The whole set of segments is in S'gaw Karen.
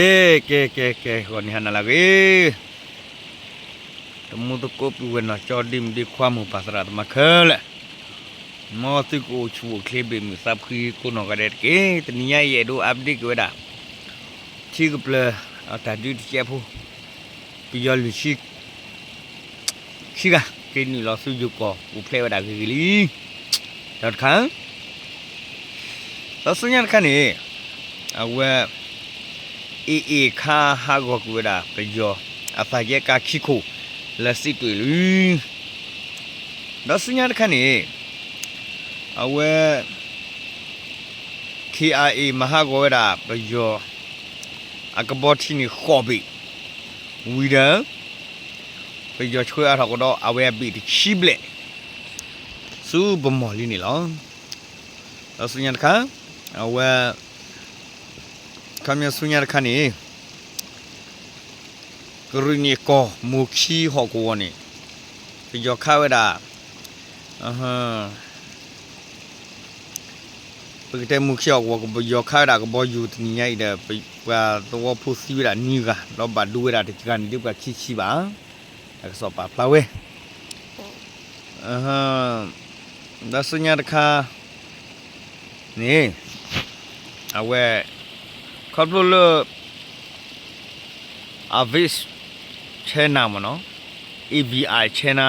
ကဲ ကဲ ကဲ ကဲ ဂီၤနံၤဟါနၤလၢအဂ့ၤ, တမူသကိးပုၢ်ဝဲၢ်နီၢ်ကၠီ ဒ့မုၣ်ဒ့ခွါ မိၢ်ပၢ်သရၣ်သမါခဲလၢာ်, မ်သုကအိၣ်ဆူၣ်အိၣ်ချ့ ဘ့ၣ်မုၢ်သးဖှံကိးနီၢ်ဂၤဒဲးတက့ၢ်. တနံၤညါအံၤ ယအဲၣ်ဒိး update က့ၤဝဲဒၣ် ထံကပျၢၤ တၢ်ဒုးတကဲးဖိ ပယီၤလွံၢ်ဆံ ခံဂၤ က့ၤနုာ်လီၤဆူယိၤကီၢ် ပူၤဖျဲးဝဲဒၣ်ဂ့ၤဂ့ၤလံ. ဒီးတခါ ဒီးဆူညါတခါန့ၣ် အဝဲ အ့ၣ်အ့ၣ် ခါဟးဂီၤကွံာ်ဝဲဒၣ်ပယီၤ အသးကဲကါခံခိၣ် လၢစံးတွ့ၣ်လံ. ဒီးဆူညါတခါန့ၣ် အဝဲ KIA မၤဟးဂီၤဝဲဒၣ်ပယီၤ အကဘီထံန့ၣ်ဃိးဘ့ၣ် ဝံၤဒီး ပယီၤဆှၢအါထီၣ်ကဒီး အဝဲအဘ့ၣ်တဆံဘျဲၣ် ဆူပမီၢ်လံန့ၣ်လီၤ. ဒီးဆူညါတခါ အဝဲ ခီပညီဆူညါတခါန့ၣ် ကရ့ၣ်နံၣ်ကီၢ် မိၢ်ခံဟီၣ်ကဝီၤန့ၣ် ပယီၤခးဝဲဒၣ် ပကတဲမိၢ်ခံဟီၣ်ကဝီၤ ပယီၤခးဝဲဒၣ်ကဘီယူၤတနံၤညါအံၤဒီး ပှၤသဝီဖိသံဝဲဒၣ်နွံဂၤ ဒီးဘၣ်ဒိဝဲဒၣ်တဂၤန့ၣ်ဒ်ပှၤခံဆံဘၣ်. တၢ်ကစီၣ်ပာ်ဖျါဝဲ ဒီးဆူညါတခါန့ၣ် အဝဲ ခီဖျိလၢ Avis China မ့ၢ်နီၤ AVI China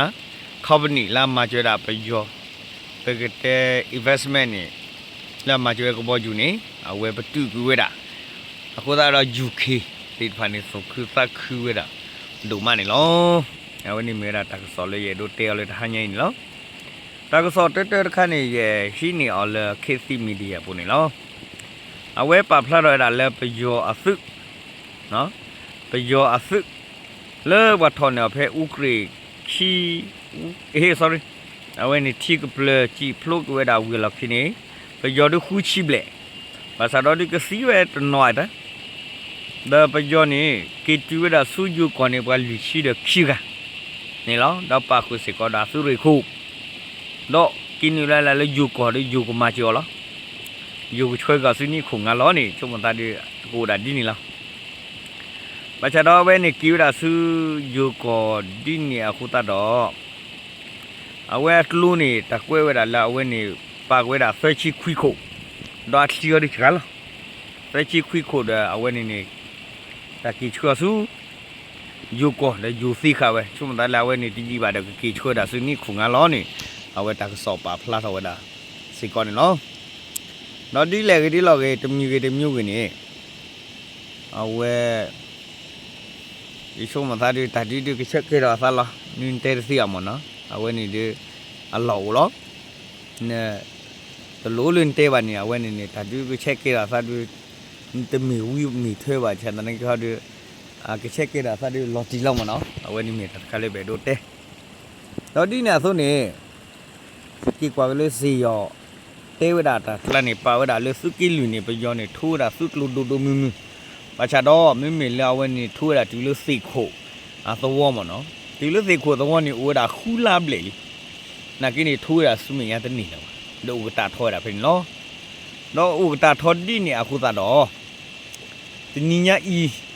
company လၢအမၤစၢၤဝဲဒၣ်ပယီၤ ပကတဲ investment န့ၣ် လၢအမၤစၢၤဝဲကဘီယူၤန့ၣ် အဝဲပတုာ်ကွံာ်ဝဲဒၣ် အဃိသတးဒီး UK သ့ၣ်တဖၣ်န့ၣ် သူၣ်ခုသးခုဝဲဒၣ် ဒိၣ်မးန့ၣ်လီၤ. အဝဲန့ၣ်မ့ၢ်ဝဲဒၣ်တၢ်ကစီၣ်လၢယအဲၣ်ဒိးတဲအီၤလၢတဟါညါအံၤန့ၣ်လီၤ. တၢ်ကစီၣ်တၢတၢတခါန့ၣ် ယဟံးန့ၢ်အီၤလၢ ခေတ်သစ် Media အပူၤန့ၣ်လီၤ. အဝဲပာ်ဖျါထီၣ်ဝဲဒၣ်လၢပယီၤအသုး ပယီၤအသုး လၢပှၤထီၣ်န့ၢ်အီၤဖဲအူကြ့ၣ်ခံ sorry အဝဲန့ၣ်ထံကပျၢၤစံာ်ဖျိကွံာ်ဝဲဒၣ်ဝ့ၢ်လီၢ်ခံန့ၣ် ပယီၤဒုးဃုဆံဘျဲၣ်, ဘၣ်ဆၣ်ဒီးဒုးကသံဝဲတနီၤအတၢ် ဒီးပယီၤန့ၣ် က့ၤတုၤဝဲဒၣ်ဆူယိၤကီၢ်န့ၣ် ပှၤလွံၢ်ဆံဒီးခံဂၤန့ၣ်လီၤ. ဒီးပာ်ဃုာ်စ့ၢ်ကီးဒီးအသုးရ့ၣ်ခိၣ် ဒီးက့ၤနုာ်လီၤလၢယိၤကီၢ်ဒီးယိၤကမၤစၢၤအီၤလီၤ. ယိၤကဆှၢက့ၤအီၤဆူနံၣ်ခိၣ်ငါလီၤန့ၣ် ဆိကမိၣ်သးဒုး ကအိၣ်ဒၣ်ဒ်န့ၣ်လီၤ. ဘၣ်ဆၣ်ဒီးအဝဲန့ၣ်က့ၤဝဲဒၣ်ဆူယိၤကီၢ်ဒ်န့ၣ်အဃိသတးဒီး အဝဲအကျိန့ၣ် တၢ်ကွဲးဝဲဒၣ်လၢအဝဲန့ၣ် ပာ်က့ၤဝဲဒၣ်သၢဆံခွံခိၣ်, ဒီးအချံအီၤဒုးစှၤလီၤ. သၢဆံခွံခိၣ်ဒီးအဝဲန့ၣ်န့ၣ် တၢ်က့ၤဆှၢအီၤဆူ ယိၤကီၢ်ဒီးယိၤသ့ဃာ်ဝဲ ဆိကမိၣ်သးလၢအဝဲန့ၣ်တယံာ်ဘၣ်ဒီးကက့ၤဆှၢဒၣ်ဆူနံၣ်ခိၣ်ငါလီၤန့ၣ် အဝဲတၢ်ကစီၣ်ပာ်ဖျါထီၣ်ဝဲဒၣ်စ့ၢ်ကီးန့ၣ်လီၤ. ဒီးဒ်လဲၣ်ဂ့ၤဒ်လဲၣ်ဂ့ၤ တမံၤဂ့ၤတမံၤဂ့ၤန့ၣ် အဝဲ ယဆိကမိၣ်သးဒုး တၢ်ဒုးဒုးကဆဲးကဲထီၣ်အသးလီၤ. နတဲတသ့အမ့ၢ်နီၤ အဝဲန့ၣ်ဒုး အလီၢ်အိၣ်လီၤ. တလိၣ်လၢနတဲဘၣ်န့ၣ် အဝဲန့ၣ်န့ၣ် တၢ်ဒုးကဆဲးကဲထီၣ်အသးဒုး တမ့ၢ်ဝံၤမ့ၢ်ထွဲဘၣ် ဆၣ်သနာ်က့ဟီဒုး ကဆဲးကဲထီၣ်အသးဒုးလီၤတံၢ်လီၤမ့ၢ်နီၤ အဝဲန့ၣ်မ့ၢ်တၢ်တခါလၢပအဲၣ်ဒိးတဲ ဒီးဒ်န့ၣ်အသိးန့ၣ် က့ၤကွၢ်က့ၤလၢစ့ၢ်ယီၤ တဲဝဲဒၣ်တၢ်ကျါန့ၣ် ပာ်ဝဲဒၣ်လၢသုးက့လွံၢ်န့ၣ် ပယီၤန့ၣ် ထိဝဲဒၣ်သုးကျိၤဒိၣ်ဒိၣ်မုၢ်မုၢ်, ဘၣ်ဆၣ်ဒီး မ့မ့ၢ်လၢအဝဲန့ၣ် ထိဝဲဒၣ်တုၤလၢသ့ၣ်ခိၣ်အသဝီမ့ၢ်နီၤ, တုၤလၢသ့ၣ်ခိၣ်အသဝီန့ၣ် အိၣ်ဝဲဒၣ်ဃုလါဘျဲၣ်လံ, နာ်က့န့ၣ် ထိဝဲဒၣ်ဆူမဲာ်ညါတန့ၢ်လၢၤဘၣ်, ဒီးအိၣ်ကတၢ်ထီဝဲဒၣ်ဖဲန့ၣ်လီၤ. ဒီးအိၣ်ကတၢ်ထီဒ်န့ၣ်အဃိသတးဒီး တနံၤညါ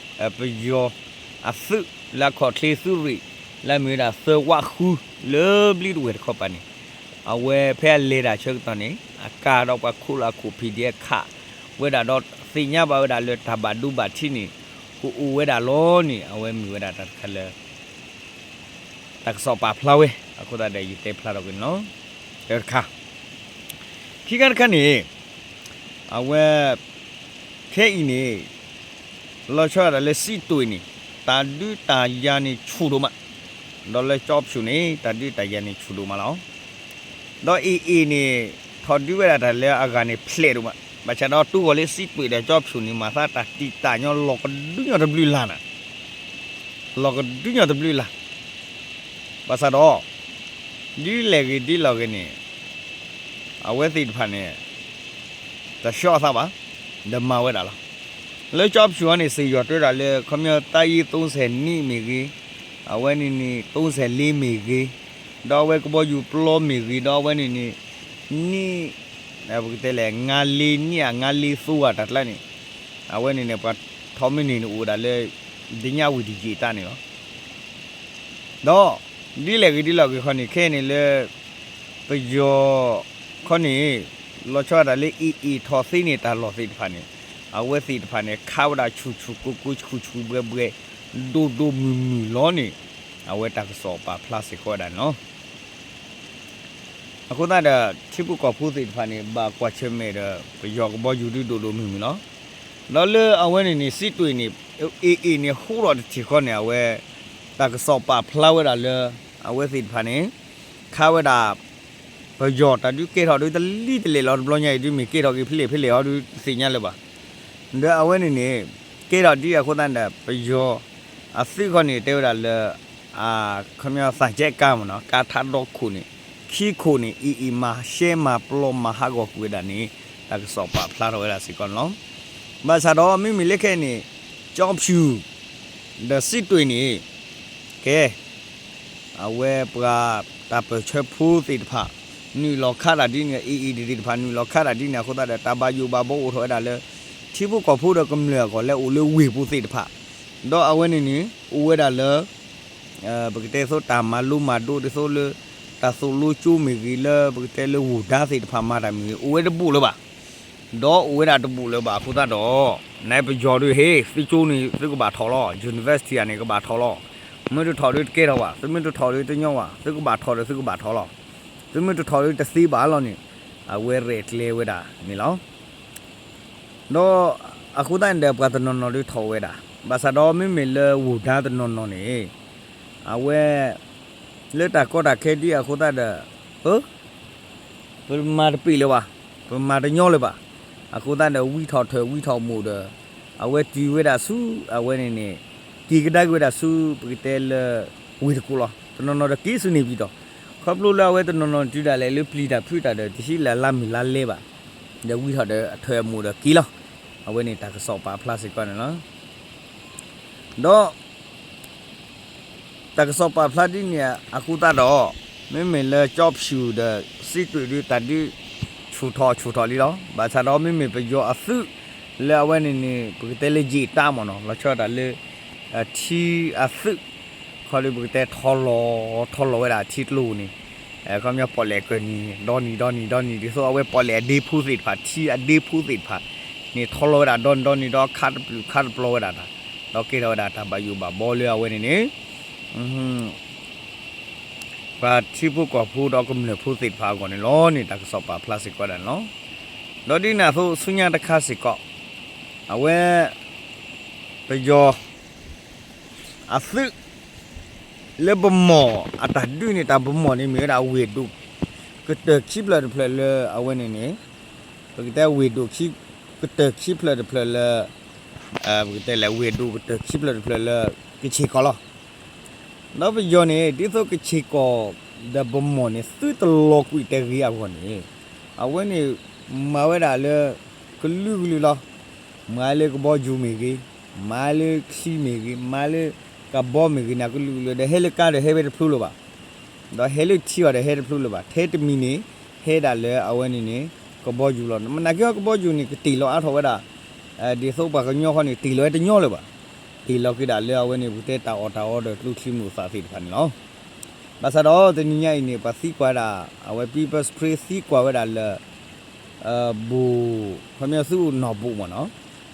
အံၤ ပယီၤအသုးလၢအခီၣ်ချ့သုးရ့ၣ် လၢအမ့ၢ်ဝဲဒၣ်သၢဝးဃု လၢဘျံးတဝဲၢ်တခီပၤန့ၣ် အဝဲဖဲအလဲၤတၢ်ဆၢကတီၢ်န့ၣ် အကါဒီးပှၤခိၣ်လၢအခိၣ် PDF ခးဝဲဒၣ်ဒီး သ့ၣ်ညါဘၣ်ဝဲဒၣ်လၢတၢ်ဘၣ်ဒိဘၣ်ထံးန့ၣ် ကအိၣ်ဝဲဒၣ်လီၤန့ၣ် အဝဲမ့ၢ်ဝဲဒၣ်တၢ်တခါလၢ တၢ်ကစီၣ်ပာ်ဖျါဝဲ အဃိသတးဒီးယတဲဖျါထီၣ်က့ၤန့ၣ်လီၤ. တၢတခါ ခံခါတခါန့ၣ် အဝဲ ခဲအံၤန့ၣ် လီၤဆီဒၣ်တၢ်လၢစံးတွ့ၣ်န့ၣ် တၢ်ဒုးတၢ်ယၤန့ၣ်ဆူၣ်ဒိၣ်မး, ဒီးလၢကၠီဖၠူၣ်န့ၣ် တၢ်ဒုးတၢ်ယၤန့ၣ်ဆူၣ်ဒိၣ်မးလီၤ. ဒီးအ့ၣ်အ့ၣ်န့ၣ် ထီၣ်ဒုးဝဲဒၣ်တၢ်လၢအဂၤန့ၣ်ဖျဲးဒိၣ်မး, ဘၣ်ဆၣ်ဒီးတူၢ်ဂီၤလၢစံးတွ့ၣ်ဒီးကၠီဖၠူၣ်န့ၣ် မၤသးတၢ်တံာ်တာ်ညီလီၤကဒုညီတဘျုးလါနၤ လီၤကဒုညီတဘျုးလါ, ဘၣ်ဆၣ်ဒီး ဒ်လဲၣ်ဂ့ၤဒ်လဲၣ်ဂ့ၤန့ၣ် အဝဲသ့ၣ်တဖၣ်န့ၣ် တဆှီအသးဘၣ်, ဒီးမၤဝဲဒၣ်လီၤ. လၢကၠီဖၠူၣ်အံၤန့ၣ် စ့ၢ်ယီၤတွဲဒၣ်လၢ ခီပညီ တပ်ရင်း သုံးဆယ့်နှစ် မ့ၢ်ဂ့ၤ, အဝဲန့ၣ်န့ၣ် သုံးဆယ့်လေး မ့ၢ်ဂ့ၤ, ဒီးအဝဲကဘီယူၤပျီမ့ၢ်ဂ့ၤ, ဒီးအဝဲန့ၣ်န့ၣ် နှစ် ပကတဲလဲၣ် ငါးလေးနှစ် ငါးလေးသုံး တၢ်ကျါန့ၣ် အဝဲန့ၣ်န့ၣ် ပှၤ ထီမ့ၢ်န့ၣ်န့ၣ်အိၣ်ဝဲဒၣ်လၢ ဒညဝံၤတယံာ်တၢ်န့ၣ်လီၤ. ဒီး ဒ်လဲၣ်ဂ့ၤဒ်လဲၣ်ဂ့ၤခီန့ၣ် ခဲအံၤန့ၣ်လၢ ပယီၤ ခီန့ၣ် လီၤဆီဒၣ်တၢ်လၢ AA ထီၣ်သ့န့ၣ် တၢ်လီၢ်သ့ၣ်တဖၣ်န့ၣ် အဝဲသ့ၣ်တဖၣ်န့ၣ် ခးဝဲဒၣ်ဆူၣ်ဆူၣ်ကိၢ်ကိၢ် ဆူၣ်ဆူၣ်ဘှဲဘှဲ ဒိၣ်ဒိၣ်မုၢ်မုၢ်လီၤန့ၣ် အဝဲတၢ်ကစီၣ်ပာ်ဖျါစ့ၢ်ကီးဝဲဒၣ်န့ၣ်လီၤ. အဃိသတးဒီး ထံဖိကီၢ်ဖိသ့ၣ်တဖၣ်န့ၣ် ဘၣ်ကွၢ်ဆၢၣ်မဲာ်ဒီး ပယီၤကဘီယူၤဒုးဒိၣ်ဒိၣ်မုၢ်မုၢ်လီၤ. ဒီးလၢအဝဲန့ၣ်န့ၣ် စံးတွ့ၣ်န့ၣ် AA န့ၣ် ဟူထီၣ်တထံၣ်ဃီန့ၣ် အဝဲ တၢ်ကစီၣ်ပာ်ဖျါဝဲဒၣ်လၢ အဝဲသ့ၣ်တဖၣ်န့ၣ် ခးဝဲဒၣ် ပယီၤတၢ်ဒုးကဲထီၣ်ဒုးတလံၤတလဲၣ်လီၤ တဘျီညါအံၤဒုး မ့ၢ်ကဲထီၣ်က့ၤဖဲလဲၣ်ဖဲလဲၣ်အီၤဒုး တသ့ၣ်ညါလၢၤဘၣ်. ဒီးအဝဲန့ၣ်န့ၣ် ကဲထီၣ်ဒ်အဃိသတးဒီး ပယီၤ အသုးခီန့ၣ် တဲဝဲဒၣ်လၢ ခီပညီ သံချပ်ကားမ့ၢ်နီၤ ကါထးဒီခိၣ်န့ၣ် ခံခိၣ်န့ၣ် AA မၤရှဲမၤပျီမၤဟးဂီၤကွံာ်ဝဲဒၣ်န့ၣ် တၢ်ကစီၣ်ပာ်ဖျါထီၣ်ဝဲဒၣ်စ့ၢ်ကီးန့ၣ်လီၤ. ဘၣ်ဆၣ်ဒီး မ့မ့ၢ်လၢခဲအံၤန့ၣ် ကၠီဖၠူၣ် ဒီးစံးတွ့ၣ်န့ၣ် ကဲ အဝဲပှၤတၢ်ပၢၢ်ဆၢဖိသ့ၣ်တဖၣ် နုာ်လီၤခးတၢ်ဒ်န့ၣ် AA သ့ၣ်တဖၣ် နုာ်လီၤခးတၢ်ဒ်န့ၣ်အဃိသတးဒီး တၢ်ဘၣ်ယိၣ်ဘၣ်ဘီအိၣ်ထီၣ်ဝဲဒၣ်လၢ ထံဖိကီၢ်ဖိဒီးကမျၢၢ်အဂီၢ်လၢအိၣ်လၢဝ့ၢ်ပူၤသ့ၣ်တဖၣ် ဒီးအဝဲန့ၣ်န့ၣ် အိၣ်ဝဲဒၣ်လၢ ပကတဲသိးတၢ်မၤလိမၤဒိးဒ်သိးလၢ တၢ်သိၣ်လိကၠိမ့ၢ်ဂ့ၤ လၢပကတဲလၢဝူၤဒါသ့ၣ်တဖၣ်မၤတၢ်မ့ၢ်ဂ့ၤ အိၣ်ဝဲတဘူၣ်လၢၤဘၣ်. ဒီးအိၣ်ဝဲဒၣ်တဘူၣ်လၢၤဘၣ်အဃိသတးဒီး နပယီၤဒုးဟ့ၣ် သုကၠိန့ၣ် သုကဘၣ်ထီၣ်လီၤ university န့ၣ် ကဘၣ်ထီၣ်လီၤ. မ့ၢ်တထီၣ်ဒုးတကဲထီၣ်ဘၣ် သုမ့ၢ်တထီၣ်ဒုးတညီဘၣ် သုကဘၣ်ထီၣ်ဒီးသုကဘၣ်ထီၣ်လီၤ. သုမ့ၢ်တထီၣ်ဒုးတသ့ဘၣ်လီၤန့ၣ် အဝဲရဲၣ်ကျဲၤဝဲဒၣ်န့ၣ်လီၤ. ဒီးအဃိသတးန့ၣ်ဒီး ပှၤတနီၤနီၤဒုးထီၣ်ဝဲဒၣ် ဘၣ်ဆၣ်ဒီးမ့မ့ၢ်လၢဝူၤဒါတနီၤနီၤန့ၣ် အဝဲ လၢတၢ်ကီတၢ်ခဲဒ်အဃိသတးဒီး ပမၤတပ့ၢ်လၢၤဘၣ်, ပမၤတညီလၢၤဘၣ်. အဃိသတးဒီး ဝံထီၣ်ထၢၣ်ဝံထီၣ်မိၢ်ဒီး အဝဲတုၤဝဲဒၣ်ဆူ အဝဲန့ၣ်န့ၣ် က့ၤကဒါက့ၤဝဲဒၣ်ဆူ ပကတဲလၢ ဝ့ၢ်တကူၣ်လီၤ. တနီၤနီၤဒီးက့ၤဆူန့ၣ်ပၠံၤတီၤ, ခီဖျိလၢအဝဲတနီၤနီၤတုၤဒၣ်လဲာ်လၢပျံၤတၢ်ဖုးတၢ်ဒီး တဟံးလၢ်လါမုၢ်လါလဲဘၣ်, ဒီးဝံထီၣ်ဒီးအထၢၣ်အမိၢ်ဒီးက့ၤလီၤ. အဝဲန့ၣ်တၢ်ကစီၣ်ပာ်ဖျါစ့ၢ်ကီးန့ၣ်လီၤ. ဒီး တၢ်ကစီၣ်ပာ်ဖျါဒ်န့ၣ်အဃိသတးဒီး မ့မ့ၢ်လၢကၠီဖၠူၣ်ဒီးစံးတွ့ၣ်ဒုးတၢ်ဒုး ဆူၣ်ထီၣ်ဆူၣ်ထီၣ်လံလီၤ. ဘၣ်ဆၣ်ဒီးမ့မ့ၢ်ပယီၤအသုး လၢအဝဲန့ၣ်န့ၣ် ပကတဲလၢယံာ်တၢ်မ့ၢ်နီၤ လီၤဆီဒၣ်တၢ်လၢ ထံအသုး ခီဒုးပကတဲထီလီၤ ထီလီၤဝဲဒၣ်ထံကျိပူၤန့ၣ် ခီပညီပီၣ်လဲၣ်ကၢၢ်နံၤ ဒီနံၤဒီနံၤဒီနံၤ ဒ်သိးအဝဲပီၣ်လဲၣ်အဒ့ဖိသ့ၣ်တဖၣ် ထံအဒ့ဖိသ့ၣ်တဖၣ်န့ၣ် ထီလီၤဝဲဒၣ်ဒီနံၤဒီနံၤဒီးခးတပျုာ်ခးတပျီဝဲဒၣ်တၢ် ဒီးကဲထီၣ်ဝဲဒၣ်တၢ်ဘၣ်ယိၣ်ဘၣ်ဘီလၢအဝဲန့ၣ်န့ၣ် ပှၤထံဖိကီၢ်ဖိဒီးကမျၢၢ်ဖိသ့ၣ်တဖၣ်အဂီၢ်န့ၣ်လီၤန့ၣ် တၢ်ကစီၣ်ပာ်ဖျါစ့ၢ်ကီးဒၣ်န့ၣ်လီၤ. ဒီးဒ်န့ၣ်အသိးဆူညါတခါစ့ၢ်ကီး အဝဲ ပယီၤ အသုး လၢဗမီၢ်အတၢ်ဒုးန့ၣ် တၢ်ဗမီၢ်န့ၣ်မ့ၢ်ဝဲဒၣ်ဝ့ၢ်ဒိၣ် ကတၢၢ်ခံဖျၢၣ်တဖျၢၣ်လၢအဝဲန့ၣ်န့ၣ် ပကတဲဝ့ၢ်ဒိၣ် ကတၢၢ်ခံဖျၢၣ်တဖျၢၣ်လၢ ပကတဲလဲၣ်ဝ့ၢ်ဒိၣ်ကတၢၢ်ခံဖျၢၣ်တဖျၢၣ်လၢ ကဆ့ၣ်ကီၢ်လီၤ. ဒီးပယီၤန့ၣ် ဒ်သိးကဆ့ၣ်ကီၢ်ဒီးဗမီၢ်န့ၣ် သုတလီၤကွံာ်တဂ့ၤအဂီၢ်န့ၣ် အဝဲန့ၣ် မၤဝဲဒၣ်လၢ ကလုာ်ကလုာ်လီၤ. မၤလၢကဘီယူၤမ့ၢ်ဂ့ၤ, မၤလၢချံမ့ၢ်ဂ့ၤ, မၤလၢကဘီမ့ၢ်ဂ့ၤန့ၣ် ကလုာ်ကလုာ်ဒီးဟဲလၢကါဒီးဟဲဝဲတဖျိလၢၤဘၣ်. ဒီးဟဲလၢထံအီၤဒီးဟဲတဖျိလၢၤဘၣ်. ထဲတမံၤန့ၣ် ဟဲဒၣ်လၢအဝဲန့ၣ်န့ၣ် ကဘီယူၤလီၤ. မ့ၢ်နာ်က့ဟီကဘီယူၤန့ၣ် ကတ့ၢ်လီၤအါထီၣ်ဝဲဒၣ် ဒ်သိးပှၤကညီဃီန့ၣ် တ့ၢ်လီၤဝဲတညီလၢၤဘၣ်. တ့ၢ်လီၤက့ၤဒၣ်လၢအဝဲန့ၣ် ပကတဲတၢ်အီၣ်တၢ်အီဒီးကျိချံမျိာ်သၣ်သ့ၣ်တဖၣ်န့ၣ်လီၤ. ဘၣ်ဆၣ်ဒီးတနံၤညါအံၤန့ၣ် ပှၤသံကွၢ်ဒၣ် အဝဲ People's Spring သံကွၢ်ဝဲဒၣ်လၢ ဘူး ခီပညီသုးနီၢ်ဘူးမ့ၢ်နီၤ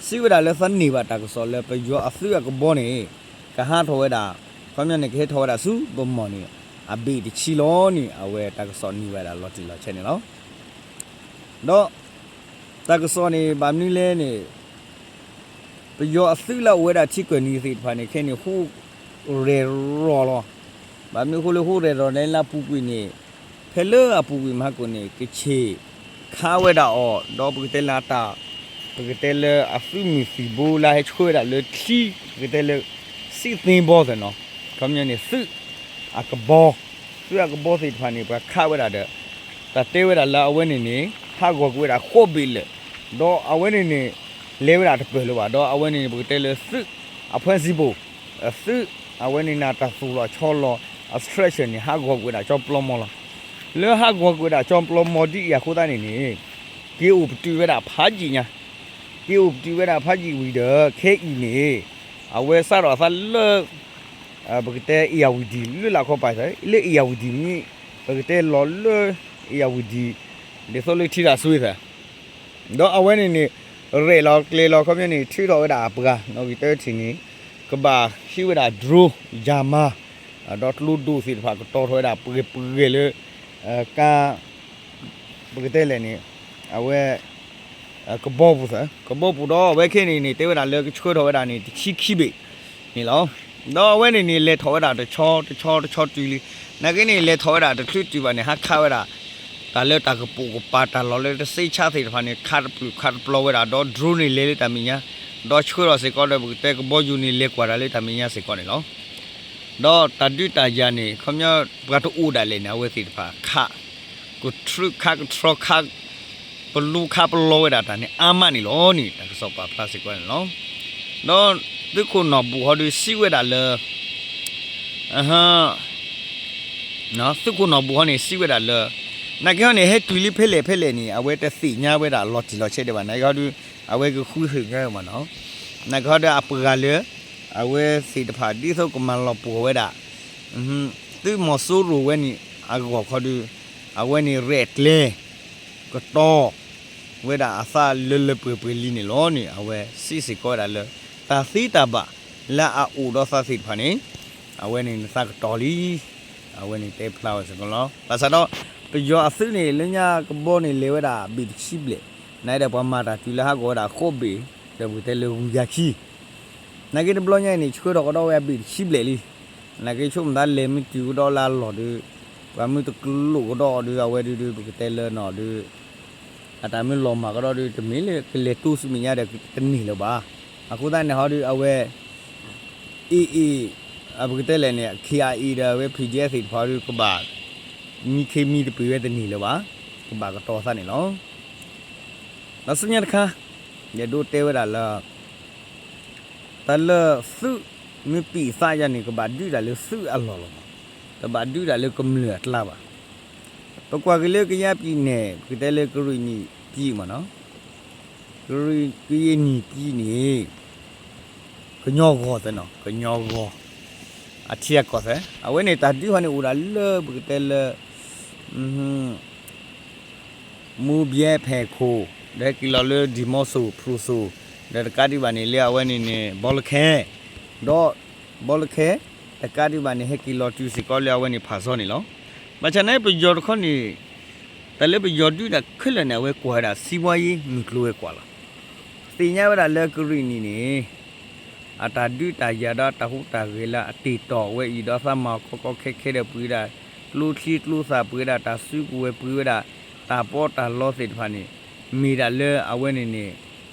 စံးဝဲဒၣ်လၢသးန့ၢ်ဘၣ်တၢ်ကစီၣ်လၢပယီၤအသုးအကဘီန့ၣ် ကဟးထီၣ်ဝဲဒၣ် ခီပညီန့ၣ် ကဟဲထီၣ်ဝဲဒၣ်ဆူဗမီၢ်န့ၣ် အဘ့ၣ်တဆံလီၤန့ၣ် အဝဲတၢ်ကစီၣ်န့ၢ်ဝဲဒၣ်လီၤတံၢ်လီၤဆဲးန့ၣ်လီၤ. ဒီး တၢ်ကစီၣ်န့ၣ် ဘၣ်မနုၤလဲၣ်န့ၣ် ပယီၤအသုးလၢအအိၣ်ဝဲဒၣ်ထံကၢၢ်နံၤသ့ၣ်တဖၣ်န့ၣ် ခဲအံၤန့ၣ် ဟူးရဲၣ်ရီၣ်လီၤ. ဘၣ်မနုၤအဃိလၢဟူးရဲၣ်ရီၣ်လဲၣ်လၢအပူၤကွံာ်န့ၣ် ဖဲလၢအပူၤကွံာ်မဟါကိၣ်န့ၣ် ကဆ့ၣ်ခးဝဲဒၣ်အီၤ ဒီးပကတဲလၢအတၢ် ပကတဲလၢအသုးမုၢ်သံၣ်ဘိလၢဟဲဆှၢဝဲဒၣ်လၢချံ ပကတဲလၢ စံးသ့ဘီသ့ၣ်နီၤ ခီပညီန့ၣ် သုးအကဘီ သုးအကဘီသ့ၣ်တဖၣ်န့ၣ် ပှၤခးဝဲဒၣ်ဒီး တၢ်တဲဝဲဒၣ်လၢအဝဲန့ၣ်န့ၣ် ဟးဂီၤကွံာ်ဝဲဒၣ်ဃိးဘ့ၣ်လၢာ် ဒီးအဝဲန့ၣ်န့ၣ် လဲၤဝဲဒၣ်တပၢၢ်လၢၤဘၣ် ဒီးအဝဲန့ၣ်န့ၣ် ပကတဲလၢသုးအဖှဲစံဘိၣ် သုးအဝဲန့ၣ်န့ၣ် တၢ်သူၣ်လီၤဆီလီၤ အ structure န့ၣ် ဟးဂီၤကွံာ်ဝဲဒၣ်ကၠီပျီမီလီၤ. လၢဟးဂီၤကွံာ်ဝဲဒၣ်ကၠီပျီမီဒ်အံၤအဃိသတးန့ၣ်န့ၣ် က့ၤအိၣ်ပတုာ်ဝဲဒၣ်ဖးယံာ်ညါ က့ၤအိၣ်ပတုာ်ဝဲဒၣ်ဖးယံာ်ဝံၤဒီး ခဲအံၤန့ၣ် အဝဲစးထီၣ်အသးလၢ ပကတဲအ့ၣ်ယၣ်ဝံၤဒံၣ် လၢလာ်ခီပၤသး လၢအ့ၣ်ယၣ်ဝံၤဒံၣ်မ့ၢ် ပကတဲလီၤလၢ အ့ၣ်ယၣ်ဝံၤဒံၣ် ဒ်သိးလၢထံတၢ်စွ့သး ဒီးအဝဲန့ၣ်န့ၣ် ရဲၣ်လီၤကျဲၤလီၤခီပညီန့ၣ် ထုးထီၣ်ဝဲဒၣ်အပှၤ နီၣ်ဂံၢ်တၢထံၣ်န့ၣ် ကဘၣ်ဟံးဝဲဒၣ် drone ယၤမၤ ဒီးကျိဒိၣ်သ့ၣ်တဖၣ်ကတီၤထီၣ်ဝဲဒၣ်ပှဲၤပှဲၤလၢ ကါ ပကတဲလဲၣ်န့ၣ် အဝဲ ကဘီပူၤသၢ ကဘီပူၤဒီးအဝဲခဲန့ၣ်န့ၣ် တဲဝဲဒၣ်လၢကဆှၢထီၣ်ဝဲဒၣ်န့ၣ် တဆံခံဘ့ၣ်န့ၣ်လီၤ. ဒီးအဝဲန့ၣ်န့ၣ် လဲၤထီၣ်ဝဲဒၣ်တဆီတဆီတဆီတုၤလံ နာ်က့န့ၣ် လဲၤထီၣ်ဝဲဒၣ်တချုးတုၤဘၣ်န့ၣ် ဟးခးဝဲဒၣ် တၢ်လၢတၢ်ကပိာ်ကပၤတၢ်လီၢ်လၢတသ့ဆါသ့ၣ်တဖၣ်န့ၣ် ခးတပျုာ်ခးတပျီၤဝဲဒၣ် ဒီး drone န့ၣ်လဲၤလၢတၢ်မဲာ်ညါ ဒီးဆှၢထီၣ်စ့ၢ်ကီးဒီး ပကတဲကဘီယူၤန့ၣ် လဲၤကွၢ်တၢ်လၢတၢ်မဲာ်ညါစ့ၢ်ကီးန့ၣ်လီၤ. ဒီးတၢ်ဒုးတၢ်ယၤန့ၣ် ခီပညီ ပှၤတအိၣ်ဒၣ်လဲာ်န့ၣ် အဝဲသ့ၣ်တဖၣ်ခး ကထြုခးကထြီခး ပလူခးပလီၤဝဲဒၣ်တၢ်န့ၣ်အါမးန့ၣ်လီၤန့ၣ် တၢ်ကစီၣ်ပာ်ဖျါစ့ၢ်ကီးန့ၣ်လီၤ. ဒီးသုးခိၣ်နီၢ်ဘူၣ်ဟီဒုးစံးဝဲဒၣ်လၢ သုးခိၣ်နီၢ်ဘူၣ်ဟီန့ၣ်စံးဝဲဒၣ်လၢ နာ်က့ဟီန့ၣ် ဟဲတုၤလံဖဲလဲၣ်ဖဲလဲၣ်န့ၣ် အဝဲတသ့ၣ်ညါဝဲဒၣ်လီၤတံၢ်လီၤဆဲးဒံးဘၣ် နာ်က့ဟီဒုး အဝဲကဃုဟ့ၣ်ညါမးနီၤ နာ်က့ဟီဒုးအပှၤလၢ အဝဲသ့ၣ်တဖၣ်ဒ်သိးကမၤလီၤပှီၢ်ဝဲဒၣ် သုးမီၤစိရိၤဝဲန့ၣ်အဂီၢ်ခီဒုး အဝဲန့ၣ်ရဲၣ်ကျဲၤ ကတီၤ ဝဲဒၣ်အသးလၢလၢပှဲၤပှဲၤလံန့ၣ်လီၤန့ၣ် အဝဲစံးစ့ၢ်ကီးဝဲဒၣ်လၢ တၢ်သ့တၢ်ဘၣ်လၢအအိၣ်ဒီးသးသ့ၣ်တဖၣ်န့ၣ် အဝဲန့ၣ်နသးကတီၤလံ အဝဲန့ၣ်တဲဖျါဝဲစ့ၢ်ကီးလီၤ. ဘၣ်ဆၣ်ဒီး ပယီၤအသုးန့ၣ် လၢညါကဘီန့ၣ်လဲၤဝဲဒၣ်ဘ့ၣ်တဆံဘျဲၣ် နာ်က့ဒီးပှၤမၤတၢ်တုၤလၢဟးဂီၤဝဲဒၣ်ဃိးဘ့ၣ် ဒီးပကတဲလၢဂုၤယၤခံ နာ်က့တဘျီညါအံၤန့ၣ် ဆှၢထီၣ်ကဒီးဝဲအဘ့ၣ်တဆံဘျဲၣ်လံ. နာ်က့ဆိကမိၣ်သးလဲၤမ့ၢ်တုၤကဒီးလၢအလီၢ်ဒီး ပှၤမ့ၢ်တကလိာ်ကဒီးအီၤဒီး အဝဲဒုးဒုး ပကတဲလၢနီၤဒီး အတၢ်မ့ၢ်လီၤမၢ်ကဒီးဒီး တမ့ၢ်လၢကလဲၤတိစံးမဲာ်ညါဒီးတန့ၢ်လၢၤဘၣ်. အဃိသတးန့ၣ်ဟီဒီး အဝဲ အ့ၣ်အ့ၣ် ပကတဲလဲၣ်န့ၣ် ခ့အအ့ၣ်ဒီးအဝဲ PDF သ့ၣ်တဖၣ်ဒီး ကဘၣ် မံခ့မံတပ့ၤဝဲတန့ၢ်လၢၤဘၣ်. ကဘၣ်ကတီၤသးန့ၣ်လီၤ. ဒီးဆူညါတခါ ယအဲၣ်ဒိးတဲဝဲဒၣ်လၢ တၢ်လၢသုးမ့ၢ်ပံာ်သးယၤန့ၣ် ကဘၣ်ဒုးတၢ်လၢသုးအလီၢ်လီၤမး, တဘၣ်ဒုးတၢ်လၢကမျၢၢ်အကျါဘၣ်. ပကွၢ်က့ၤလၢကယါပံၤနဲၣ် ပကတဲလၢကရံၣ်နံၣ်ပံာ်မးနီၤ, ကရံၣ်နံၣ်ပံာ်န့ၣ် ကညီဂီၤသ့နီၤ, ကညီဂီၤ အထံအကီၢ်သ့, အဝဲန့ၣ်တၢ်ဒုးဟီန့ၣ်အိၣ်ဒၣ်လၢပကတဲလၢ မူဘဲဖဲခိၣ်, ဒီးဟဲက့ၤလီၤလၢဒံၣ်မီစိၣ်ဖရူစိၣ်, ဒီးတကးဒံးဘၣ်န့ၣ်လၢအဝဲန့ၣ်န့ၣ် ဘီလၢခဲ, ဒီးဘီလၢခဲ တကးဒံးဘၣ်န့ၣ် ဟဲက့ၤလီၤတုၤစ့ၢ်ကီးလၢအဝဲန့ၣ်ဖးစီန့ၣ်လီၤ. ဘၣ်ဆၣ်န့ၣ်ပယီၤတခီန့ၣ် တၢ်လၢပယီၤဒုးတၢ်ခဲလၢာ်န့ၣ် အဝဲကွၢ်ဝဲဒၣ် စံးဘှါယ့ မုၢ်ကျိၤဝဲၤကွာ်လီၤ. သ့ၣ်ညါဝဲဒၣ်လၢကရံၣ်နံၣ်န့ၣ် အတၢ်ဒုးတၢ်ယၤဒီးတၢ်ဟူးတၢ်ဂဲၤလၢအတ့ၢ်တီၢ်ဝဲအံၤဒီးသးမၤအီၤခီခီခဲခဲဒီးပှ့ၤဒၣ် ကျိချံကျိသၣ်ပှ့ၤဒၣ်တၢ်စုကဝဲၤပှ့ၤဝဲဒၣ် တၢ်ပီးတၢ်လီသ့ၣ်တဖၣ်န့ၣ် မ့ၢ်ဒၣ်လၢအဝဲန့ၣ်န့ၣ်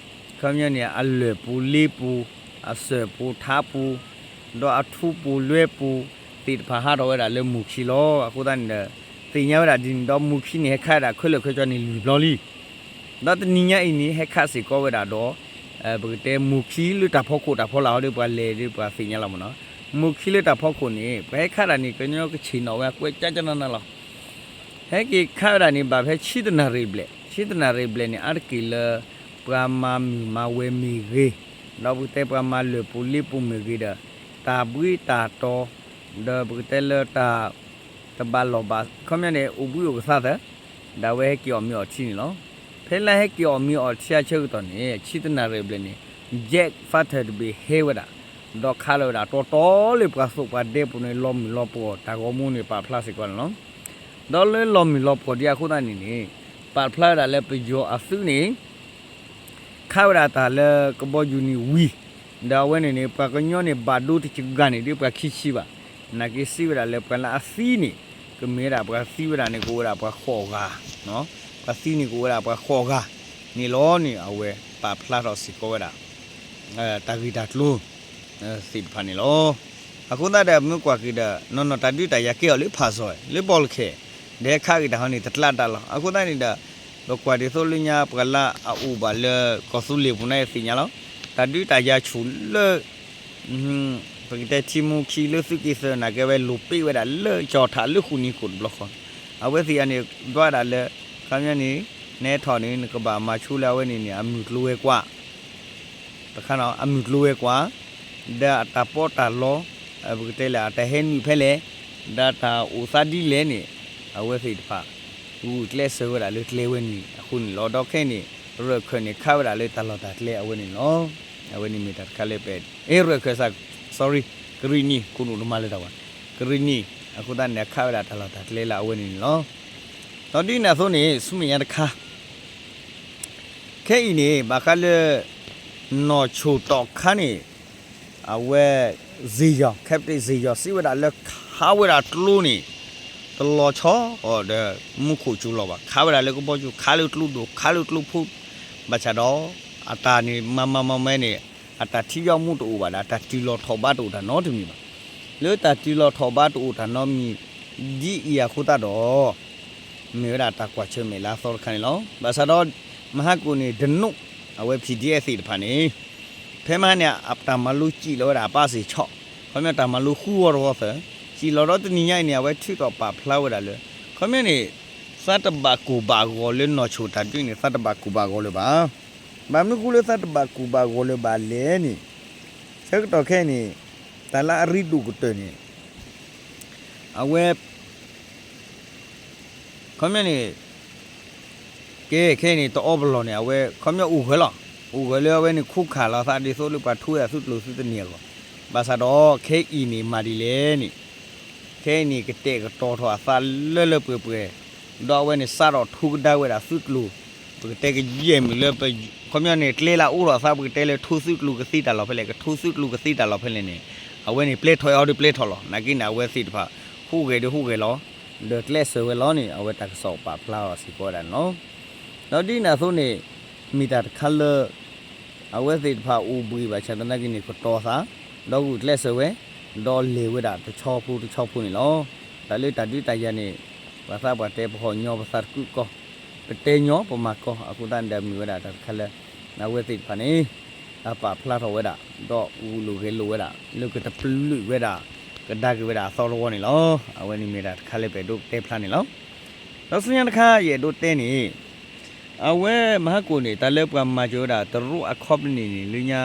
ခီပညီန့ၣ် အလၢၢ်ပူၤလ့ပူၤ အစၢၢ်ပူၤထးပူၤ ဒီးအထူပူၤလွဲပူၤသ့ၣ်တဖၣ်ဟးထီၣ်ဝဲဒၣ်လၢမူၤခံလီၤ. အဃိသတးန့ၣ်ဒီး သ့ၣ်ညါဝဲဒၣ်ဒ်န့ၣ်ဒီး မူၤခံန့ၣ် ဟဲခးဝဲဒၣ်ခဲလၢာ်ခဲဆ့န့ၣ်လွံၢ်ဘျီလံ. ဒီးတနံၤညါအံၤန့ၣ် ဟဲခးစ့ၢ်ကီးဝဲဒၣ်ဒီး ပကတဲမူၤခံလၢတၢ်ဖီခိၣ်တၢ်ဖီလာ်ဟီဒီး ပှၤလဲၤဒီးပှၤသ့ၣ်ညါလီၤမးနီၤ. မူၤခံလၢတၢ်ဖီခိၣ်န့ၣ် ပှၤဟဲခးတၢ်န့ၣ် ကညီကဆ့ၣ်နီၤဝဲအကွဲးကၠၢကၠၢနးနးလီၤ. ဟဲက့ၤခးဝဲဒၣ်န့ၣ် ဘၣ်ဖဲဆံတနၣ်ရံၣ်ဘျဲၣ်, ဆံတနၣ်ရံၣ်ဘျဲၣ်န့ၣ် အါတက့ၢ်လၢ ပှၤမၤမုာ်မၤဝဲၤမ့ၢ်ဂ့ၤ, ဒီးပကတဲပှၤမၤလၢၢ်ပူၤလ့ပူၤမ့ၢ်ဂ့ၤဒီး တၢ်ဘှံးတၢ်တီၤ ဒီးပကတဲလၢတၢ် တဘၣ်လီၢ်ဘၣ် ခီပညီန့ၣ် အိၣ်ဘှံးအိၣ်ကသါသၢ, ဒၣ်ဝဲဟဲက့ၤအီၣ်မ့ၤအီၣ်ထံန့ၣ်လီၤ. ဖဲလၢဟဲက့ၤအီၣ်မ့ၤအီၣ်ထံအဆၢကတီၢ်န့ၣ် ဆံတနၣ်ရံၣ်ဘျဲၣ်န့ၣ် jet fighter တဘ့ၣ်ဟဲဝဲဒၣ်, ဒီးခးလီၤဝဲဒၣ်တီတီလၢပှၤသိၣ်ပှၤဒဲပူၤန့ၣ် လီၤမုၢ်လီၤပှီၢ် တၢ်ဂီၤမူန့ၣ် ပာ်ဖျါစ့ၢ်ကီးန့ၣ်လီၤ. ဒီးလၢလီၤမုၢ်လီၤပှီၢ်ဒ်အဃိသတးန့ၣ်န့ၣ် ပာ်ဖျါဝဲဒၣ်လၢပယီၤအသုးန့ၣ် ခးဝဲဒၣ်တၢ်လၢကဘီယူၤန့ၣ်ဝံၤ, ဒီးအဝဲန့ၣ်န့ၣ် ပှၤကညီန့ၣ် ဘၣ်ဒိတစှၤဂၤန့ၣ် ဒ်ပှၤခံဆံဘၣ်. နာ်က့စံးဝဲဒၣ်လၢပှၤလၢအသံန့ၣ် ကမ့ၢ်ဝဲဒၣ်ပှၤသံဝဲဒၣ်န့ၣ် ကအိၣ်ဝဲဒၣ်ပှၤဃိးဂၤ, ပှၤသံန့ၣ်ကအိၣ်ဝဲဒၣ်ပှၤဃိးဂၤန့ၣ်လီၤန့ၣ် အဝဲပာ်ဖျါထီၣ်စ့ၢ်ကီးဝဲဒၣ် တၢ်ဂ့ၢ်တၢ်ကျိၤ သ့ၣ်တဖၣ်န့ၣ်လီၤ. အဃိသတးဒီး မ့ၢ်ကွၢ်က့ၤဒီး နီၢ်နီၢ်တၢ်ဒုးတၢ်ယၤကဲအီၤလၢဖးစီ လၢဘီလၢခဲ ဒီးဟဲခးက့ၤတၢ်ဟီန့ၣ် တကျါတၢ်လီၤ. အဃိသတးန့ၣ်ဒီး ပကွၢ်ဒ်သိးလၢညါပှၤလၢအအိၣ်ဘၣ်လၢကီၢ်သူလ့ၤပူၤန့ၣ်သ့ၣ်ညါလီၤ. တၢ်ဒုးတၢ်ယၤဆူၣ်လၢ ပကတဲထံမူခံလၢသုးက့သၢနာ်က့ဝဲလိာ်ပ့းဝဲဒၣ်လၢကၠီၣ်ထးလၢဃုာ်နံၤခိၣ်တဘျီဃီ, အဝဲသ့ၣ်အံၤန့ၣ် ဒွးဒၣ်လၢ ခီပညီန့ၣ် နဟဲထီၣ်န့ၣ် နကဘၣ်မၤဆိလၢအဝဲန့ၣ်န့ၣ် အမုၢ်ကျိၤဝဲၤကွာ် တခါနီၤ အမုၢ်ကျိၤဝဲၤကွာ် ဒီးအတၢ်ပီးတၢ်လီ ပကတဲလၢအတၢ်ဟဲနုာ်ဖဲလဲၣ် ဒီးတၢ်အိၣ်သးဒ်လဲၣ်န့ၣ် အဝဲသ့ၣ်တဖၣ် ဂုာ်ကျဲးစၢးဝဲဒၣ်လၢကျဲဝဲန့ၣ်အဃိန့ၣ်လီၤ. ဒီးခဲအံၤန့ၣ် ရၢၢ်ခၢၣ်န့ၣ် ခးဝဲဒၣ်လၢတၢ်လီၢ်တၢ်ကျဲအဝဲန့ၣ်လီၤ. အဝဲန့ၣ်မ့ၢ်တၢ်တခါလၢပအဲၣ် အ့ ရၢၢ်ခၢၣ်စး sorry ကရံၣ်နံၣ် ခိၣ်နူာ်တမၤလၢတၢ်ဝဲ ကရံၣ်နံၣ် အဃိသတးန့ၣ် အခးဝဲဒၣ်တၢ်လီၢ်တၢ်ကျဲလၢအဝဲန့ၣ်န့ၣ်လီၤ. ဒီးဒ်န့ၣ်အသိးန့ၣ် ဆူမဲာ်ညါတခါ ခဲအံၤန့ၣ် ဘၣ်ဃးလၢ နီၢ်ဆိၣ်တီၣ်ခါန့ၣ် အဝဲ စ့ယီၤ captain စ့ယီၤ စံးဝဲဒၣ်လၢခးဝဲဒၣ်ကျိန့ၣ် တလီၤဆီဒီး မူခိၣ်စူၤလီၤဘၣ်. ခးဝဲဒၣ်လၢကဘီယူၤ ခးလၢကျိဒိၣ် ခးလၢကျိဖိ ဘၣ်ဆၣ်ဒီး အတၢ်န့ၣ် မၤမၤမၤမဲန့ၣ် အတၢ်ထံယီမူတအိၣ်ဘၣ်ဒီး အတၢ်တုၤလီၤထီၣ်ဘးတအိၣ်တၢ်နီတမံၤဘၣ်. လၢတၢ်တုၤလီၤထီၣ်ဘးတအိၣ်တၢ်နီတမံၤ ဒ်အံၤအဃိသတးဒီး မ့ၢ်ဝဲဒၣ်တၢ်ကွၢ်ဆၢၣ်မဲာ်လၢအသီတခါန့ၣ်လီၤ. ဘၣ်ဆၣ်ဒီး မဟါကိၣ်န့ၣ် ဒနိး အဝဲ PDF သ့ၣ်တဖၣ်န့ၣ် ဖဲမဟါန့ၣ် တၢ်မၤလိစံၣ်လီၤဝဲဒၣ်အပၢ်စ့ၢ်ဆီၣ် ခီပညီတၢ်မၤလိဃုဝီတဝီသၢ စံၣ်လီၤဒီးတနံၤညါအံၤန့ၣ် အဝဲထုးထီၣ်ပာ်ဖျါဝဲဒၣ်လၢ ခီပညီန့ၣ် သးတဘၣ်ကိၢ်ဘၣ်ဂီၤလၢနီၢ်ဆိၣ်တၢ်ဒုးန့ၣ် သးတဘၣ်ကိၢ်ဘၣ်ဂီၤလၢၤဘၣ်. ဘၣ်မနုၤဃိလၢသးတဘၣ်ကိၢ်ဘၣ်ဂီၤလၢၤဘၣ်လဲၣ်န့ၣ် ဆၢကတီၢ်ခဲအံၤန့ၣ် တၢ်လၢအရ့ဒိၣ်ကတၢၢ်န့ၣ် အဝဲ ခီပညီန့ၣ် ကဲခဲအံၤန့ၣ် တအီပလီၢ်န့ၣ် အဝဲ ခီပညီအိၣ်ဂၢၢ်လီၤ. အိၣ်ဂၢၢ်လၢအဝဲန့ၣ် ခိးခးလီၤအသးဒ်သိးလၢပှၤထိဝဲဒၣ်သုးကျိၤသုးတန့ၢ်အဂီၢ်. ဘၣ်ဆၣ်ဒီး ခဲအံၤန့ၣ် မၤဒ်လဲၣ်န့ၣ် ခဲအံၤန့ၣ် ကတဲာ်ကတီၤထီၣ်အသးလၢလၢပှဲၤပှဲၤ, ဒီးအဝဲန့ၣ် စးထီၣ်ထိကဒါဝဲဒၣ်သုးကျိၤ, ပကတဲကယဲၢ်မုၢ်လၢ ခီပညီန့ၣ် ကျဲလၢအအိၣ်ထီၣ်အသး ပကတဲလၢထိသုးကျိၤကသ့တၢ်လီၢ်ဖဲလဲၣ်, ကထိသုးကျိၤကသ့တၢ်လီၢ်ဖဲလဲၣ်န့ၣ်, အဝဲန့ၣ် ပျဲထီၣ်အီၤဒီးပျဲထီၣ်လီၤ. နာ်က့န့ၣ် အဝဲသ့ၣ်တဖၣ် ဟူးဂဲၤဒီးဟူးဂဲၤလီၤ, ဒီးကျဲးစၢးဝဲလီၤန့ၣ် အဝဲတၢ်ကစီၣ်ပာ်ဖျါအီၤစ့ၢ်ကီးဝဲဒၣ်န့ၣ်လီၤ. ဒီးဒ်န့ၣ်အသိးန့ၣ် မ့ၢ်တၢ်တခါလၢ အဝဲသ့ၣ်တဖၣ်အိၣ်ဘှံးဘၣ်ဆၣ်သနာ်က့န့ၣ် ကတီၤသး, ဒီးဂုာ်ကျဲးစၢးဝဲ, ဒီးလဲၤဝဲဒၣ်တဆီဖိတဆီဖိန့ၣ်လီၤ. တၢ်လၢတၢ်ဒုးတၢ်ယၤန့ၣ် ပှၤသးပှၢ်တဲ ပဟီၣ်ညီပသးတကုးကီၢ်, ပတဲညီပမၤကီၢ်, အဃိသတးန့ၣ်ဒီးမ့ၢ်ဝဲဒၣ်တၢ်တခါလၢ အဝဲသ့ၣ်တဖၣ်န့ၣ် အပာ်ဖျါထီၣ်ဝဲဒၣ်, ဒီးဂုာ်လိာ်ဂဲၤလိာ်ဝဲဒၣ် လၢကတပျုာ်ဝဲဒၣ် ကဒါက့ၤဝဲဒၣ်အသီတဝီန့ၣ်လီၤ. အဝဲန့ၣ်မ့ၢ်ဒၣ်တခါလၢပအဲၣ်ဒိးတဲဖျါန့ၣ်လီၤ. ဒီးဆူညါတခါ ယအဲၣ်ဒိးတဲန့ၣ် အဝဲမဟါကိၣ်န့ၣ် တၢ်လၢပှၤမၤစၢၤဝဲဒၣ် တရူးအ company န့ၣ် လၢညါ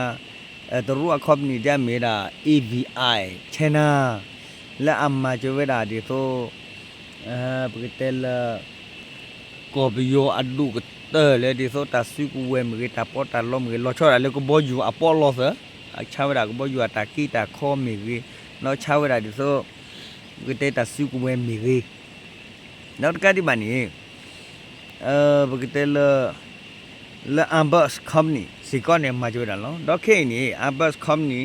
တရူးအ company ဒ်အမ့ၢ်ဝဲဒၣ် AVI China လၢအမၤစၢၤဝဲဒၣ်ဒ်သိး ပကတဲလၢ ကီၢ်ပယီၤအဒိၣ်ကတၢၢ်လၢဒ်သိးတၢ်စုကဝဲၤမ့ၢ်ဂ့ၤ တၢ်ပီးတၢ်လီမ့ၢ်ဂ့ၤ လီၤဆီဒၣ်လၢကဘီယူၤအပီးလီသၢ, အဆါဝဲဒၣ်ကဘီယူၤအတၢ်က့တၢ်ခီမ့ၢ်ဂ့ၤ, ဒီးဆါဝဲဒၣ်ဒ်သိး ပကတဲတၢ်စုကဝဲၤမ့ၢ်ဂ့ၤ, ဒီးတကးဒံးဘၣ်န့ၣ် ပကတဲလၢ လၢ Airbus Company စ့ၢ်ကီးန့ၣ်မၤစၢၤဝဲဒၣ်လီၤ. ဒီးခဲအံၤန့ၣ် Airbus Company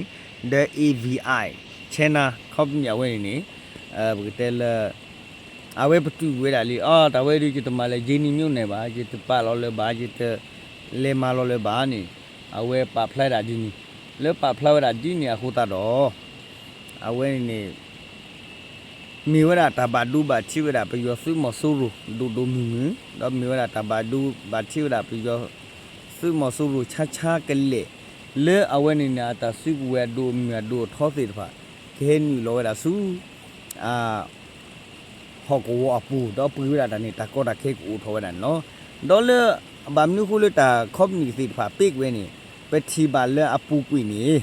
ဒီး AVI China Company အဝဲန့ၣ်န့ၣ် ပကတဲလၢ အဝဲပတုာ်ဝဲဒၣ်လံ, အတၢ်ဝဲဒုး ယတမၤလၢ ယ့နံၤမၠိန့ၣ်ဘၣ်, ယတပာ်လီၤလၢၤဘၣ်, ယတလဲၤမၤလီၤလၢၤဘၣ်န့ၣ် အဝဲပာ်ဖျါဒၣ်ဒ်န့ၣ်, လၢပာ်ဖျါဝဲဒၣ်ဒ်န့ၣ်အဃိသတးဒီး အဝဲန့ၣ်န့ၣ် မ့ၢ်ဝဲဒၣ်တၢ်ဘၣ်ဒိဘၣ်ထံးဝဲဒၣ်ပယီၤသုးမီၤစိရိၤ ဒိၣ်ဒိၣ်မုၢ်မုၢ်, ဒီးမ့ၢ်ဝဲဒၣ်တၢ်ဘၣ်ဒိဘၣ်ထံးဝဲဒၣ်ပယီၤသုးမီၤစိရိၤဆါဆါကလဲာ်, လၢအဝဲန့ၣ်န့ၣ် အတၢ်စုကဝဲၤအဒိၣ်အမုၢ်အဒိၣ်အထီသ့ၣ်တဖၣ် ကဟဲနုာ်လီၤဝဲဒၣ်ဆူ အ ဟီၣ်ကဝီၤအပူၤ ဒီးပှ့ၤဝဲဒၣ်တၢ်န့ၣ် တၢ်ကီတၢ်ခဲကအိၣ်ထီၣ်ဝဲဒၣ်န့ၣ်လီၤ. ဒီးလၢ ဘၣ်မနုၤဃိလၢတၢ် company သ့ၣ်တဖၣ် ပိတ်ဝဲန့ၣ် ပထံၣ်ဘၣ်လၢအပူၤကွံာ်န့ၣ်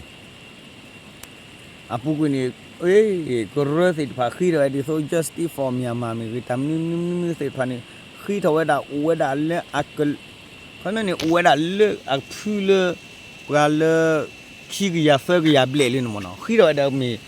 အပူၤကွံာ်န့ၣ် ကရၢသ့ၣ်တဖၣ်ဃ့ထီၣ်ဝဲဒ်သိး Justice for Myanmar မ့ၢ်ဂ့ၤ တၢ်မနုၤမနုၤမနုၤသ့ၣ်တဖၣ်န့ၣ် ဃ့ထီၣ်ဝဲဒၣ်အိၣ်ဝဲဒၣ်လၢအက ခီပညီန့ၣ် အိၣ်ဝဲဒၣ်လၢအဖုလၢ ပှၤလၢ ခံကယၤသၢကယၤဘျဲၣ်လၢန့ၣ်မ့ၢ်နီၤ ဃ့ထီၣ်ဝဲဒၣ်မ့ၢ်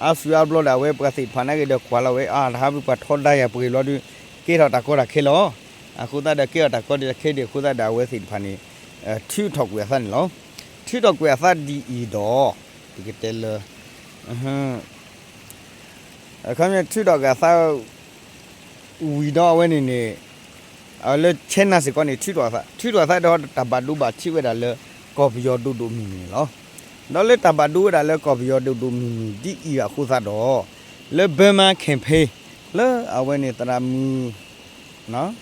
အါစုအါဘျီဒီး အဝဲပှၤသ့ၣ်တဖၣ်နာ်က့ဒီးကွၢ်လီၤဝဲ အါ တဟးဖုပှၤထီဒါယၤပှ့ၤဘျီဒီး ကဲထီၣ်တၢ်ကီတၢ်ခဲလီၤ. အဃိသတးဒီးကဲထီၣ်တၢ်ကီတၢ်ခဲဒံးအဃိသတးဒီး အဝဲသ့ၣ်တဖၣ်န့ၣ် ထုးထီၣ်ကွံာ်အသးန့ၣ်လီၤ. ထုးထီၣ်ကွံာ်အသးဒ်အံၤဒီး ပကတဲလၢ အခီပညီထုးထီၣ်က့ၤအသး ဝံၤဒီးအဝဲန့ၣ်န့ၣ် လၢ China စ့ၢ်ကီးန့ၣ် ထုးထီၣ်အသး ထုးထီၣ်အသးဒီးတၢ်ဘၣ်ဒိဘၣ်ထံးဝဲဒၣ်လၢ ကီၢ်ပယီၤဒိၣ်ဒိၣ်မုၢ်မုၢ်န့ၣ်လီၤ. ဒီးလၢတၢ်ဘၣ်ဒိဝဲဒၣ်လၢကီၢ်ပယီၤဒိၣ်ဒိၣ်မုၢ်မုၢ်ဒ်အံၤအဃိသတးဒီး လၢ Burma Campaign လၢအဝဲန့ၣ်သရၣ်မုၣ်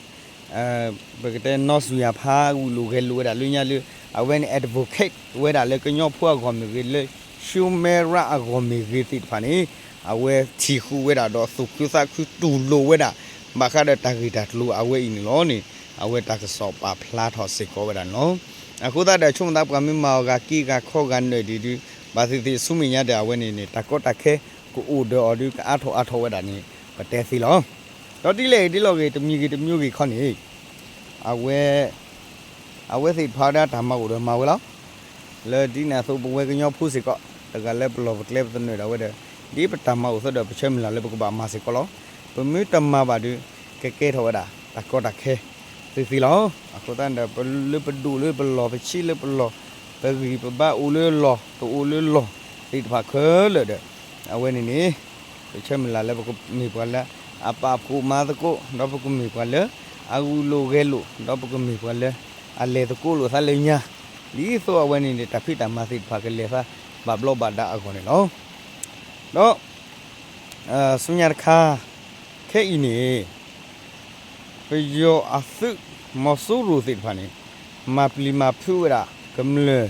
ပကတဲနီၢ်စူၤယၤဖးဂုာ်လိာ်ဂဲၤလိာ်ဝဲဒၣ်လၢညါလၢ အဝဲန့ၣ် advocate ဝဲဒၣ်လၢကညီဖိအဂီၢ်မ့ၢ်ဂ့ၤ လၢ Human Rights အဂီၢ်မ့ၢ်ဂ့ၤသ့ၣ်တဖၣ်န့ၣ် အဝဲထံၣ်ဃုာ်ဝဲဒၣ်ဒီးသူၣ်ခုသးခုတူၢ်လိာ်ဝဲဒၣ် ဘၣ်ဃးဒီးတၢ်ဂ့ၢ်တၢ်ကျိၤအဝဲအံၤန့ၣ်လီၤန့ၣ် အဝဲတၢ်ကစီၣ်ပာ်ဖျါထီၣ်စ့ၢ်ကီးဝဲဒၣ်န့ၣ်လီၤ. အဃိသတးဒီး ဆိကမိၣ်သးပှၤမ့ၢ်မၤအီၤဂၤက့ဂၤခီဂၤနၢာ်ဒံးဒုး ဘၣ်သ့ၣ်သ့ၣ်ဆူမဲာ်ညါဒီး အဝဲန့ၣ်န့ၣ် တၢ်ကီတၢ်ခဲ ကအိၣ်ဒီးအီၤဒုး ကအါထီၣ်အါထီၣ်ဝဲဒၣ်န့ၣ် ပတဲသ့လီၤ. ဒီးဒ်လဲၣ်ဂ့ၤဒ်လဲၣ်ဂ့ၤ တမံၤဂ့ၤတမံၤဂ့ၤခီန့ၣ် အဝဲ အဝဲသ့ၣ်တဖၣ်ဒၣ်တၢ်မၤအိၣ်ဒီးမၤဝဲလီၤ. လၢဒ်န့ၣ်အသိး ပဝဲကညီဖိစ့ၢ်ကီး တဂၤလၢပလီၢ်ပကျဲပသနၢၣ်ဒၣ်ဝဲဒီး ဒ်ပတၢ်မၤအိၣ်အသိးဒီး ပဆၢမုၢ်လၢ်လၢပကဘၣ်မၤစ့ၢ်ကီးလီၤ. ပမ့ၢ်တမၤဘၣ်ဒီး ကကဲထီၣ်ဝဲဒၣ် တၢ်ကီတၢ်ခဲ သ့သ့လီၤ. အဃိသတးဒီး ပလၢပဒိၣ်လၢပလီၢ် ပဆံးလၢပလီၢ် ပဂံၢ်ပဘါအိၣ်လၢလီၢ် ပအိၣ်လၢလီၢ်သ့ၣ်တဖၣ်ခဲလၢာ်ဒီး အဝဲန့ၣ်န့ၣ် ပဆၢမုၢ်လၢ်လၢပကမ့ၢ်ပှၤလၢ အပာ်ဖှိၣ်မၤသကိး ဒီးပကမ့ၢ်ပှၤလၢ အဂုာ်လိာ်ဂဲၤလိာ် ဒီးပကမ့ၢ်ပှၤလၢ အလဲၤသကိးလိာ်သးလၢညါ ဒ်သိးအဝဲန့ၣ်န့ၣ် တၢ်ဖံးတၢ်မၤသ့ၣ်တဖၣ်ကလဲၤသးဘၣ်ဘျီးဘၣ်ဒါအဂီၢ်န့ၣ်လီၤ. ဒီး ဆူညါတခါ ခဲအံၤန့ၣ် ပယီၤအသုးမီၤစိရိၤသ့ၣ်တဖၣ်န့ၣ် မၤပျံၤမၤဖုးဝဲဒၣ်ကမျၢၢ်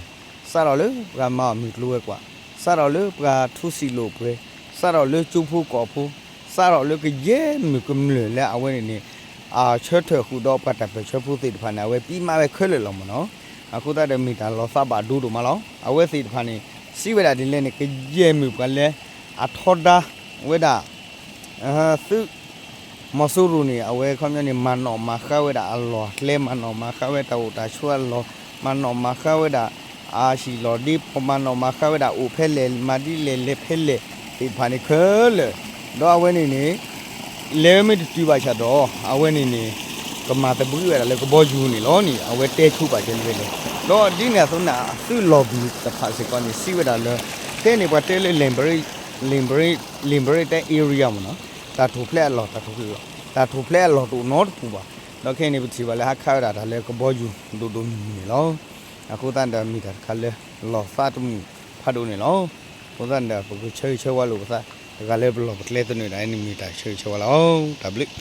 စးထီၣ်လၢပှၤမၤအီၣ်မုၢ်ကျိၤဝဲၤကွာ်, စးထီၣ်လၢပှၤထူစံာ်လိာ်ပှဲၤ, စးထီၣ်လၢကၠိဖိကီၢ်ဖိ, စးထီၣ်လၢကယဲၢ်မုၢ်ကမျၢၢ်လၢအဝဲန့ၣ်န့ၣ် အဆၢထၢၣ်ဃုာ်ဒီးပှၤတၢ်ပၢၢ်ဆၢဖိသ့ၣ်တဖၣ်န့ၣ် အဝဲပံးမးဝဲခဲလၢာ်လီၤမ့ၢ်နီၤ. အဃိသတးဒီးမ့ၢ်တၢ်လီၤသးဘၣ်ဒိဒိၣ်မးလီၤ. အဝဲသ့ၣ်တဖၣ်န့ၣ် စံးဝဲဒၣ်ဒ်လဲၣ်န့ၣ် ကယဲၢ်မုၢ်ပှၤလၢ အထီဒါဝဲဒၣ် သုးမီၤစိရိၤန့ၣ် အဝဲခီပညီန့ၣ် မၤနီၣ်မၤဃါဝဲဒၣ်အလီၢ်အကျဲ, မၤနီၣ်မၤဃါဝဲတၢ်အိၣ်တၢ်ဆိးအလီၢ်, မၤနီၣ်မၤဃါဝဲဒၣ် အဟံၣ်လီၢ်ဒ့ပီၢ်, မၤနီၣ်မၤဃါဝဲဒၣ်အိၣ်ဖဲလဲၣ် မၤဒ်လဲၣ်လဲၤဖဲလဲၣ်သ့ၣ်တဖၣ်န့ၣ်ခဲလၢာ်, ဒီးအဝဲန့ၣ်န့ၣ် လဲၤဝဲမ့ၢ်တတုၤဘၣ်ဆၣ်ဒီး အဝဲန့ၣ်န့ၣ် ကမၤသဘှံးဝဲဒၣ်လၢကဘီယူၤန့ၣ်လီၤန့ၣ် အဝဲတဲဆိပာ်စၢၤလၢဝဲန့ၣ်, ဒီးဒ်န့ၣ်အသိးန့ၣ် အသုးလီၢ်ဘုၢ်တဖၣ်စ့ၢ်ကီးန့ၣ် စံးဝဲဒၣ်လၢ ခဲအံၤန့ၣ် ပှၤတဲလၢ လ့ၣ်ဘရ့း လ့ၣ်ဘရ့းတဲ area မ့ၢ်နီၤ, တၢ်ထူၣ်ဖျဲးအလီၢ် တၢ်ထူၣ်ဖျဲးအလီၢ် တၢ်ထူၣ်ဖျဲးအလီၢ်တအိၣ်နီတပူၤဘၣ်. ဒီးခဲအံၤန့ၣ် ပထံၣ်ဘၣ်လၢဟးခးဝဲဒၣ်တၢ်လၢကဘီယူၤဒိၣ်ဒိၣ်မုၢ်မုၢ်န့ၣ်လီၤ. အဃိသတးဒီးမ့ၢ်တၢ်တခါလၢ လီၤသးတမုာ်ဖးဒိၣ်န့ၣ်လီၤ. အဃိသတးဒီး ပကဆၢဂ့ၤဆၢဝါလိာ်ပသး တဂၤလၢပလီၢ်ပကျဲသနၢၣ်ဒၣ်န့ၣ် မ့ၢ်တၢ်ဆၢဂ့ၤဆၢဝါလီၤ. တၢ်ဘျုး